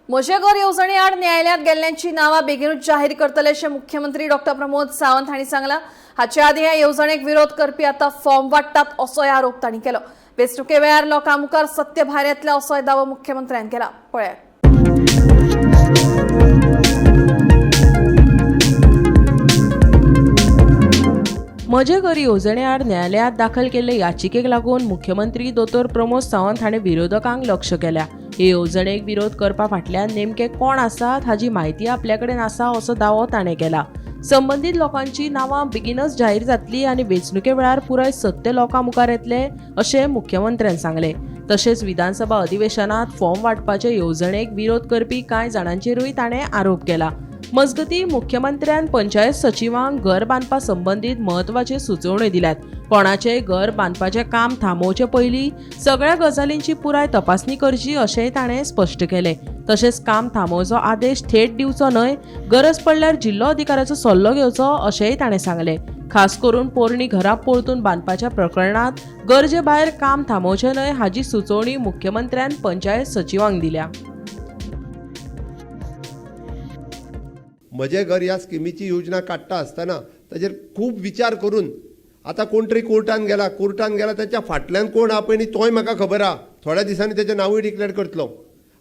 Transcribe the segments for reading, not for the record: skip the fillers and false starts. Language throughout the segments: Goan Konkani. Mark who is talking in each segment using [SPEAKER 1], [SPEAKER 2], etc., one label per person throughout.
[SPEAKER 1] म्हजें घर येवजणे आड न्यायालयांत गेल्ल्यांची नांवां बेगीनूच जाहीर करतले अशें मुख्यमंत्री डॉ प्रमोद सावंत हांणी सांगलां. हाचे आदीं ह्या येवजणेक विरोध करपी आतां फॉर्म वांट्टात असोय आरोप तांणी केलो. वेंचणुके वेळार लोकां मुखार सत्य भायर येतलें असोय दावो मुख्यमंत्र्यान केला. पळयात.
[SPEAKER 2] म्हजें घर येवजणे आड न्यायालयांत दाखल केल्ले याचिकेक लागून मुख्यमंत्री दोतोर प्रमोद सावंत हाणें विरोधकांक लक्ष केल्या. हे येवजणेक विरोध करपा फाटल्यान नेमके कोण आसात हाची म्हायती आपल्या कडेन आसा असो दावो ताणें केला. संबंदीत लोकांची नांवां बेगीनच जाहीर जातली आनी वेंचणुके वेळार पुराय सत्य लोकां मुखार येतलें अशें मुख्यमंत्र्यान सांगलें. तशेंच विधानसभा अधिवेशनात फॉर्म वांटपाचे येवजणेक विरोध करपी कांय जाणांचेरूय ताणें आरोप केला. मजगतीं, मुख्यमंत्र्यान पंचायत सचिवांक घर बांदपा संबंदीत म्हत्वाच्यो सुचोवण्यो दिल्यात. कोणाचेय घर बांदपाचें काम थांबोवचे पयलीं सगळ्या गजालींची पुराय तपासणी करची अशेंय ताणें स्पश्ट केलें. तशेंच काम थांबोवचो आदेश थेट दिवचो न्हय, गरज पडल्यार जिल्लो अधिकाऱ्याचो सल्लो घेवचो अशेंय ताणें सांगलें. खास करून पोरणी घरां परतून बांदपाच्या प्रकरणांत गरजे भायर काम थांबोवचें न्हय हाची सुचोवणी मुख्यमंत्र्यान पंचायत सचिवांक दिल्या.
[SPEAKER 3] म्हजें घर ह्या स्किमीची योजना काडटा आसतना ताजेर खूब विचार करून आतां कोण तरी कोर्टान गेला, कोर्टान गेला, ताच्या फाटल्यान कोण आहा पळय न्ही, तोय म्हाका खबर आहा. थोड्या दिसांनी तेचें नांवूय डिक्लेर करतलो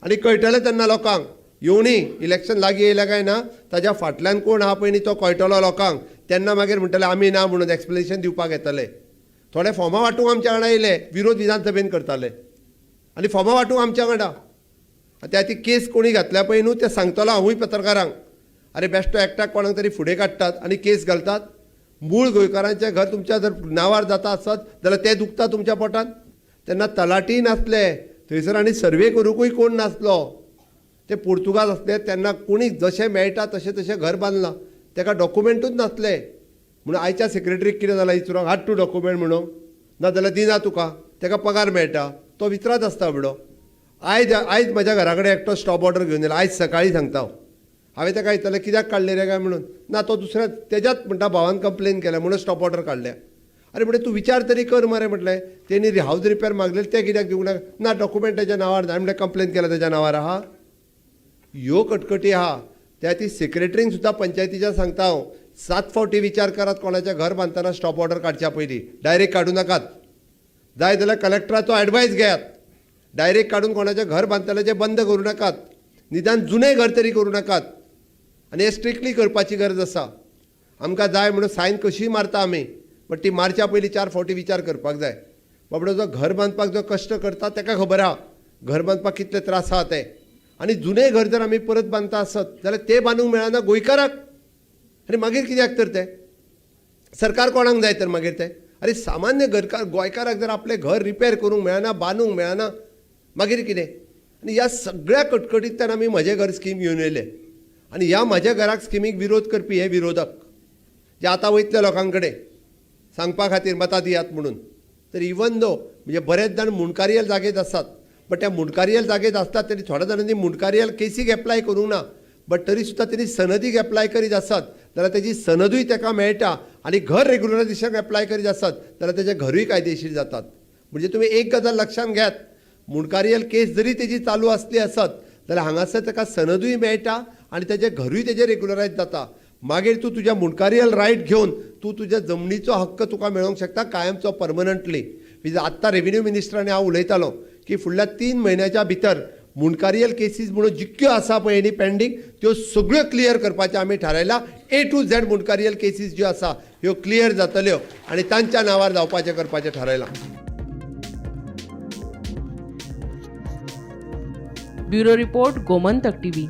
[SPEAKER 3] आनी कळटलें तेन्ना लोकांक. येवनी इलेक्शन लागीं येयलें काय ना, ताज्या फाटल्यान कोण आहा पळय न्ही, तो कळटलो लोकांक. तेन्ना मागीर म्हणटले आमी ना म्हणून एक्सप्लेनेशन दिवपाक येतले. थोडे फॉर्मां वांटूंक आमच्या वांगडा येयले, विरोध विधानसभेन करताले आनी फॉर्मां वांटूंक आमच्या वांगडा. त्या ती केस कोणी घातल्या पळय न्हू, तें सांगतलो हांवूय पत्रकारांक. अरे, बेश्टो एकट्याक कोणाक तरी फुडें काडटात आनी केस घालतात. मूळ गोंयकारांचें घर तुमच्या जर नांवार जाता आसत जाल्यार तें दुखता तुमच्या पोटान. तेन्ना तलाठी नासले थंयसर आनी सर्वे करुंकूय कोण नासलो. ते पुर्तुगाज आसले तेन्ना कोणी जशें मेळटा तशें तशें घर बांदलां, ताका डॉक्युमेंटूच नासले. म्हणून आयच्या सेक्रेटरीक कितें जालां, विचारूंक हाड तूं डॉक्युमेंट म्हणून, ना जाल्यार दिना तुका. ताका पगार मेळटा, तो विचारत आसता बाबडो. आयज आयज म्हज्या घरा कडेन एकटो स्टॉप ऑर्डर घेवन येयला, आयज सकाळीं सांगता हांव. हांवें ताका विचारलें, कित्याक काडले रे काय म्हणून. ना, तो दुसऱ्या तेज्याच म्हणटा भावान कंप्लेन केल्या म्हणून स्टॉप ऑर्डर काडल्या. अरे म्हटलें, तूं विचार तरी कर मरे म्हटलें, तेणी हावज रिपेर मागलेले ते कित्याक दिवंक ना? ना, डॉक्युमेंट तेज्या नांवार ना. म्हटलें, कंप्लेन केल्या तेज्या नांवार आहा. ह्यो कटकटी आहा. त्या ती सेक्रेटरींक सुद्दां पंचायतीच्या सांगता हांव, सात फावटी विचार करात कोणाचें घर बांदतना स्टॉप ऑर्डर काडच्या पयलीं. डायरेक्ट काडूं नाकात. जाय जाल्यार कलेक्टराचो एडवायस घेयात. डायरेक्ट काडून कोणाचें घर बांदतल्याचें बंद करूं नाकात, निदान जुनें घर तरी करूं नाकात. आनी हें स्ट्रिक्टली करपाची गरज आसा. आमकां जाय म्हणून सायन कशीय मारता आमी, बट ती मारच्या पयलीं चार फावटी विचार करपाक जाय. बाबडो जो घर बांदपाक जो कश्ट करता ताका खबर आहा घर बांदपाक कितले त्रास आहा ते. आनी जुनें घर जर आमी परत बांदता आसत जाल्यार तें बांदूंक मेळना गोंयकाराक, आनी मागीर कित्याक तर तें सरकार कोणाक जाय तर मागीर तें? अरे, सामान्य घरकार गोंयकाराक जर आपलें घर रिपेर करूंक मेळना, बांदूंक मेळना, मागीर कितें? आनी ह्या सगळ्या कटकटींतल्यान आमी म्हजें घर स्कीम घेवन येयले. आनी ह्या म्हज्या घराक स्किमीक विरोध करपी हे विरोधक जे आतां वयतले लोकां कडेन सांगपा खातीर मतां दियात म्हणून, तर इवन दो म्हणजे बरेच जाण मुंडकारियल जागेत आसात, बट त्या मुंडकारियल जागेत आसतात तरी थोड्या जाणांनी मुंडकारियल केसीक एप्लाय करूंक ना, बट तरी सुद्दां तेणी सनदीक एप्लाय करीत आसत जाल्यार तेजी सनदूय ताका मेळटा आनी घर रेगुलरायझेशन एप्लाय करीत आसत जाल्यार तेजें घरूय कायदेशीर जातात. म्हणजे तुमी एक गजाल लक्षांत घेयात, मुंडकारियल केस जरी तेजी चालू आसली आसत जाल्यार हांगासर ताका सनदूय मेळटा आनी तेजें घरूय तेजें रेगुलरायज जाता. मागीर तूं तुज्या मुंडकारियल रायट घेवन तूं तुज्या जमनीचो हक्क तुका मेळोवंक शकता कायमचो, परमनंटली. आत्तां रेवेन्यू मिनिस्टर आनी हांव उलयतालो की फुडल्या 3 म्हयन्याच्या भितर मुंडकारियल केसीस म्हणून जितक्यो आसा पळय न्ही पेंडींग, त्यो सगळ्यो क्लियर करपाचें आमी थारायलां. ए टू झेड मुंडकारियल केसीस ज्यो आसा ह्यो क्लियर जातल्यो आनी तांच्या नांवार जावपाचें करपाचें थारायलां.
[SPEAKER 2] Bureau report, Gomantak TV.